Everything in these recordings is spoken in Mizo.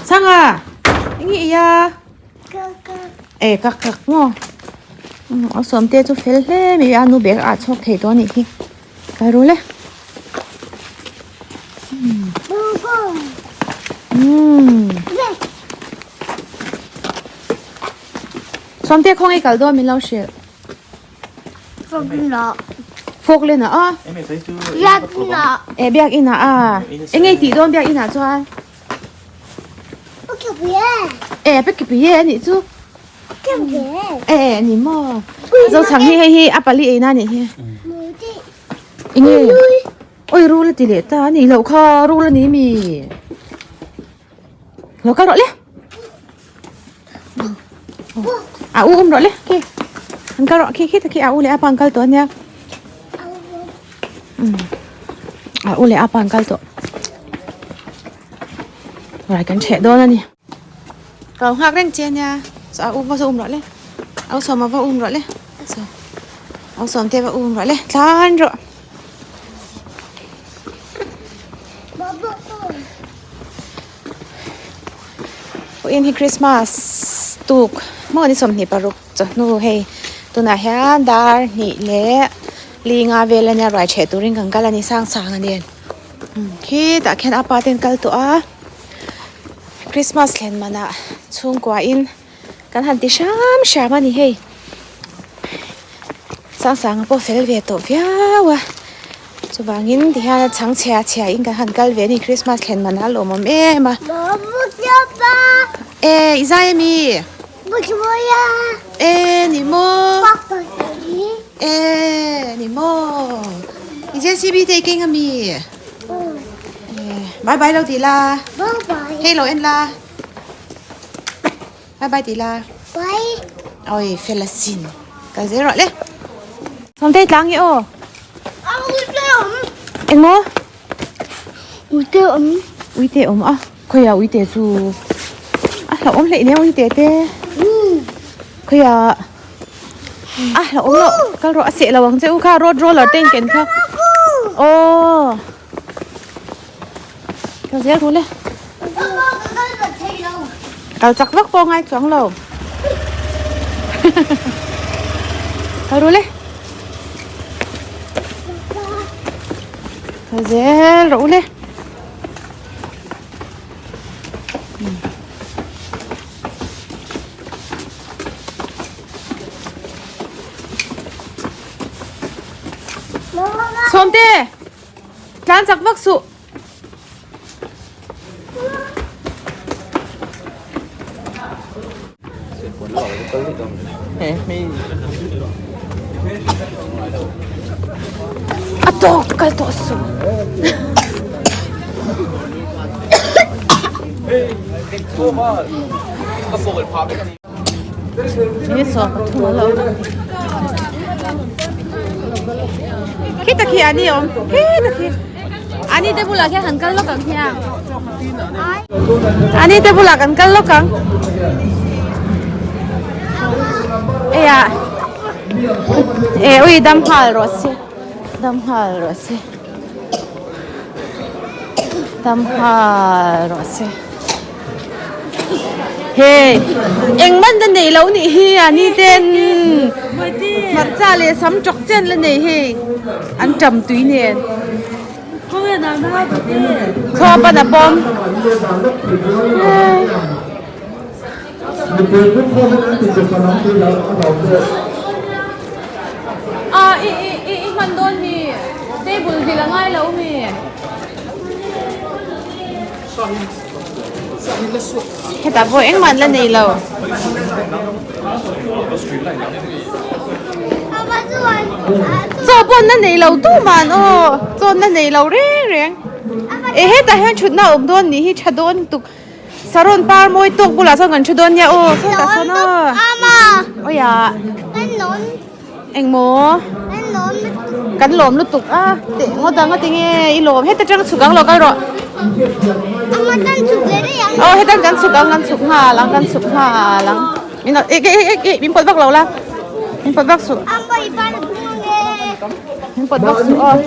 Sanga eng nge i a e kak kak maw a sawm te chu fel hle mai a nu bag a ah chhuak thei tawh a nih hi kal ru le Sawmte khawnge kal dawn min lo hrilh. Fawk len ah a. E biak in ah a. Eng nge tih dawn biak in ah chuan. E pe ki pi e anih chu. E e ni maw. Zochhang hi hei hi a pali ei na anih hi. Eng nge. Oi rul a ti leh ta anih loh kha rul a ni mi. Lo kal rawh le. A u um rawh le khi. An kal rawh khi khi ta khi a u leh a pa an kal tawh ania. A u leh a pa an kal tawh. Rai kan ṭheh dawn a ni. Ka lo nghak reng che ania. A u va um rawh le. A u sawma va um rawh le. A u sawm te va um rawh le. Tlan rawh. Vawiin hi Christmas tuk maw ni 26 chawhnu hei tunah hian dar hnih leh li nga vel ania ruai ṭheh turin kan kal a ni sang sang a nen khitah khian a pa te an kal tawh a Christmas thlen manah chhungkuain kan han ti hram hram a ni hei Sangsanga pawh fel ve tawh viau a chuvangin tihian a chhang chhia chhia in kan han kal ve a ni Christmas thlen man a lawmawm em a e i zai ami e ni maw e ni maw i JCB te i keng ami e bye bye lo ti la hei lo en la. Bye bye ti la. Bye. Oi fel asin. Kal zel rawh le. Sawmtei tlang nge aw. Uite awm. Eng maw? Uite awm. Uite awm a. Khawiah uite chu. A hlauhawm hleih nen uite te. Khawiah. A hlauhawm loh. Kal rawh a seh lo ang che u kha road roller te in ken kha. Aw. Kal zel ru le. Kal chak vak pawh ngai chuang lo. Kal ru le. Kal zel rawh u le. Sawmte! Tlan chak vak suh. A tawk kal tawh suh. Ni 13 a lo khi ta khi ani awm khi ta khi ani te bulah khian kan kal lawk ang hian ani te bulah kan kal lawk ang eia e ui dam nghal rawh se dam nghal rawh se dam nghal rawh se. Hei engman la nei lo nih hi a ni ten hmarcha leh sam tawk chen la nei hei an tam tui nen khaw pan a pawm a i i i hman dawn mi table vil a ngai lo mi. Hetah pawh engmah an la nei lo. Chaw pawh an la nei lo tumah an aw chaw an la nei lo reng reng. E hetah hian thutna a awm dawn nih hi tha dawn lutuk saron par mawi tawk bulah chuan kan thu dawn nia aw sawtah sawn aw awiah engmaw kan lawm lutuk a teh ngawt ang a tinge i lawm heta tang chhuk ang lo kal rawh aw hetan kan chhuk ang kan chhuk nghal ang kan chhuk nghal ang min eh eh eh min pawt vak lo la min pawt vak suh. Min pawt bawk suh aw.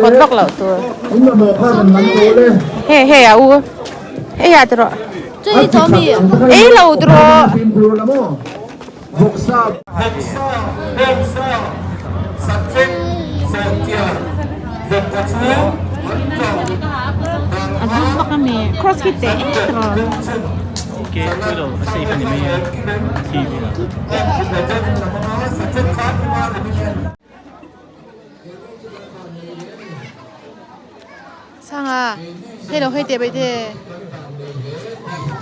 Pawt bawk loh tur. Hei hei a u. Hei ah tiraw. Ei lo tiraw. A zum bawk a mi. Cross khi teh em tiraw. Sanga hei lo hei teh bai te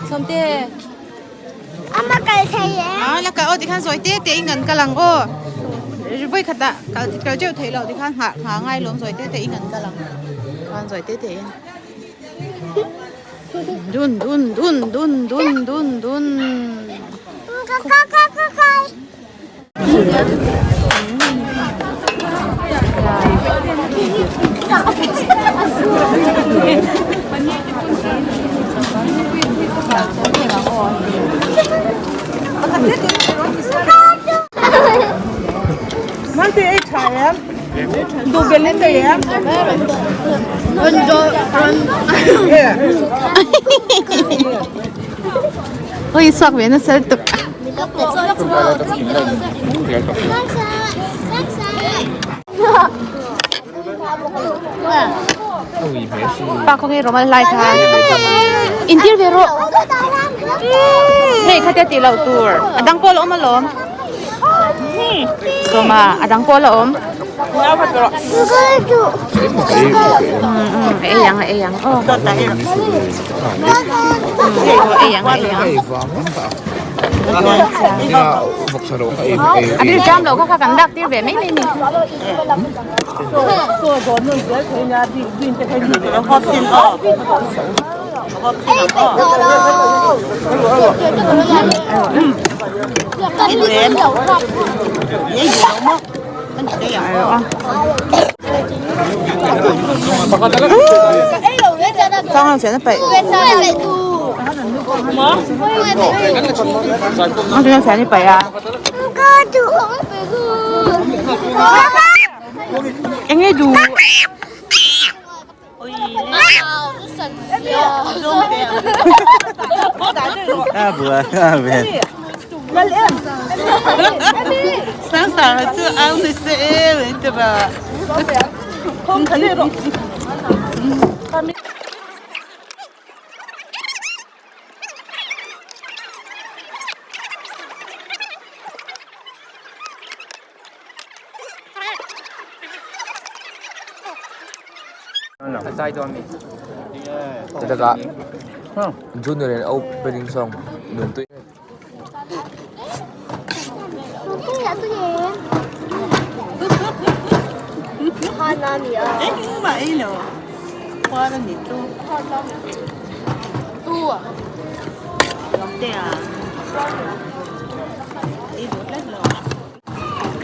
Sawmte Ama kal thei em? Ah la kal aw tikhan sawi te te in kan kal ang aw vawi khat ah kal kal teuh theih loh tikhan nghah nghah ngai lawm sawi te te in kan kal ang chuan sawi te te in dun dun dun dun dun dun dun Ka ka ka ka kai. Oi suak ve nasa lutuk. Pa khawnge rawmal lai kha intir ve rawh hei khatia tih loh tur a dang pawh a la awm alawm sawma a dang pawh a la awm ei ang ei ang aw ei ang ei ang. A tir jam loh kha kha kan lak tir ve mai mai ni. Eng nge duh? Chutah Junior in opening song nuntui.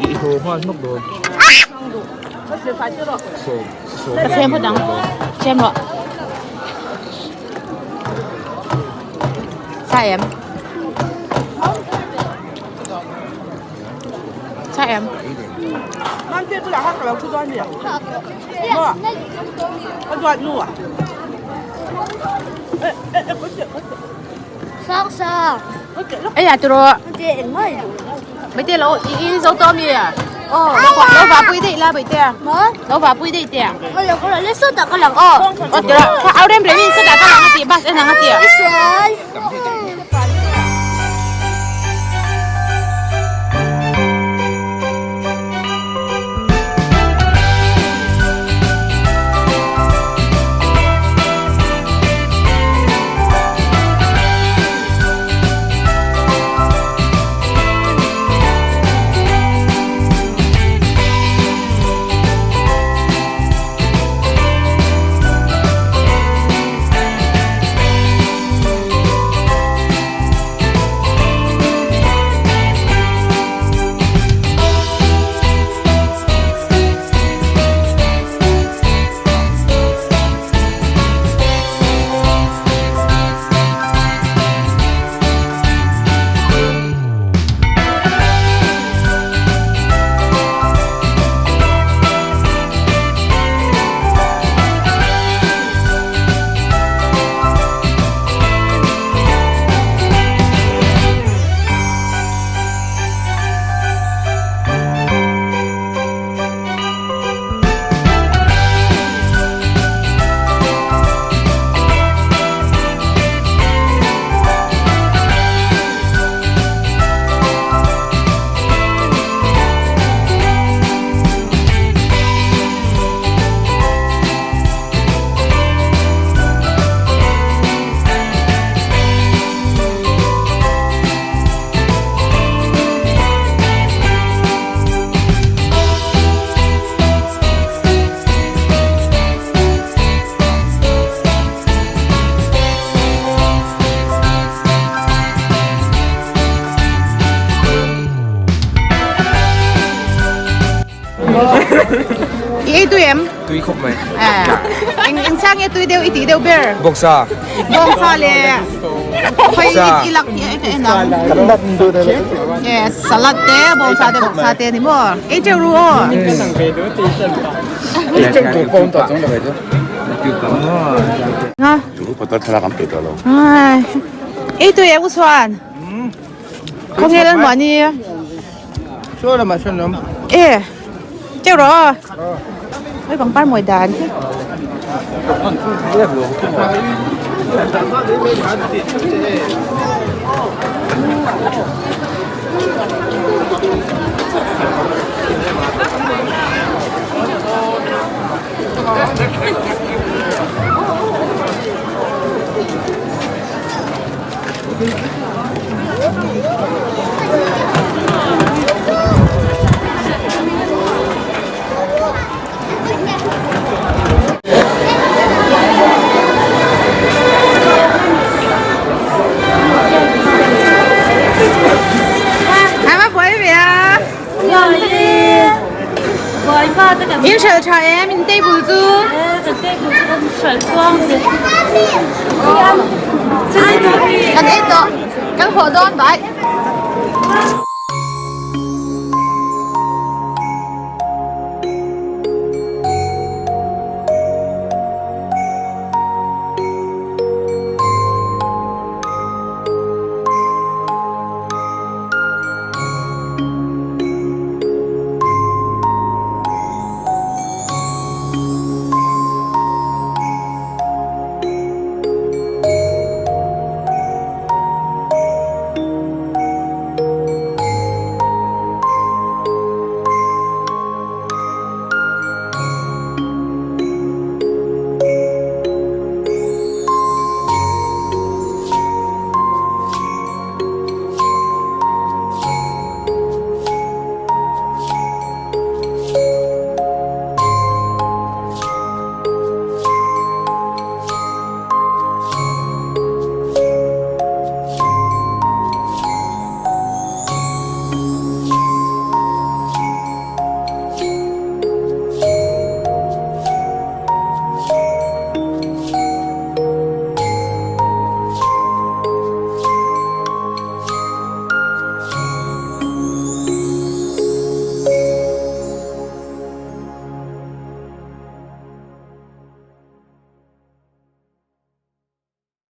I haw nghal hmak dawn. Sawm sawm Ka chem phawt ang. Chem rawh. Sa em. Sa em. Ei à tiraw. Baite lo i i zo tawh ami lo va pui daih la baite lo va pui daih teh aw tiraw kha au rem rem in sawtah ka lang a tih bus en ang a tih. Tui khawp mai. Eng eng chang nge tui deuh i tih deuh ber? Bawksa. Bawksa leh khawi i lak hi ka en ang. Yes, salad te, bawngsa te, bawksa te a ni maw? Ei teuh ru aw. Ei tui em u chuan? Khawnge lan mahni? E teuh rawh aw. Oi pangpar mawi dan hi. In hralh tha em in table chu kan ei tawh kan haw dawn bai.